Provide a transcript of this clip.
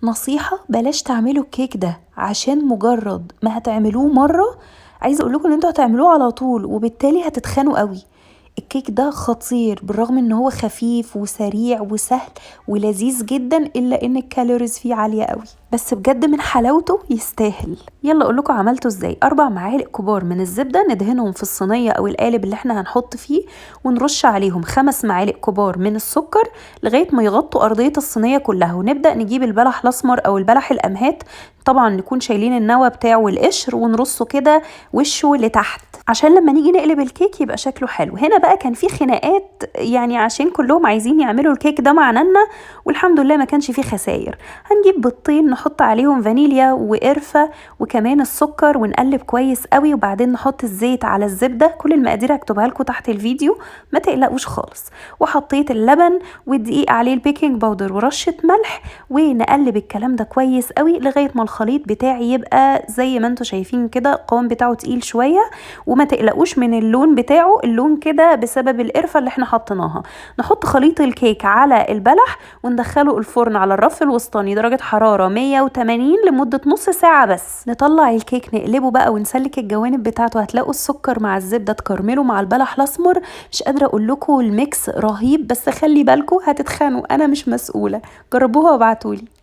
نصيحة، بلاش تعملوا الكيك ده، عشان مجرد ما هتعملوه مرة عايزة اقولكم ان انتوا هتعملوه على طول، وبالتالي هتتخنوا قوي. الكيك ده خطير، بالرغم ان هو خفيف وسريع وسهل ولذيذ جدا، الا ان ال calories فيه عالية قوي، بس بجد من حلاوته يستاهل. يلا اقول لكم عملته ازاي. 4 معالق كبار من الزبدة ندهنهم في الصينية او القالب اللي احنا هنحط فيه، ونرش عليهم 5 معالق كبار من السكر لغاية ما يغطوا ارضية الصينية كلها. ونبدأ نجيب البلح الاسمر او البلح الامهات، طبعا نكون شايلين النوى بتاعه والقشر، ونرصه كده وشه لتحت عشان لما نيجي نقلب الكيك يبقى شكله حلو. هنا بقى كان في خناقات عشان كلهم عايزين يعملوا الكيك ده مع نانا، والحمد لله ما كانش فيه خساير. هنجيب بيضتين نحط عليهم فانيليا وقرفة وكمان السكر، ونقلب كويس قوي، وبعدين نحط الزيت على الزبدة. كل المقادير هكتبها لكم تحت الفيديو، ما تقلقوش خالص. وحطيت اللبن والدقيق عليه ال baking powder ورشة ملح، ونقلب الكلام ده كويس قوي لغاية ما الخليط بتاعي يبقى زي ما انتم شايفين كده، القوام بتاعه تقيل شوية، وما تقلقوش من اللون بتاعه، اللون كده بسبب القرفة اللي احنا حطيناها. نحط خليط الكيك على البلح وندخله الفرن على الرف الوسطاني درجة حرارة 180 لمدة نص ساعة بس. نطلع الكيك نقلبه بقى ونسلك الجوانب بتاعته، هتلاقوا السكر مع الزبدة تكرمله مع البلح الأسمر. مش قادرة أقول لكم ال mix رهيب، بس خلي بالكم هتتخانوا، أنا مش مسؤولة. جربوها وابعتولي.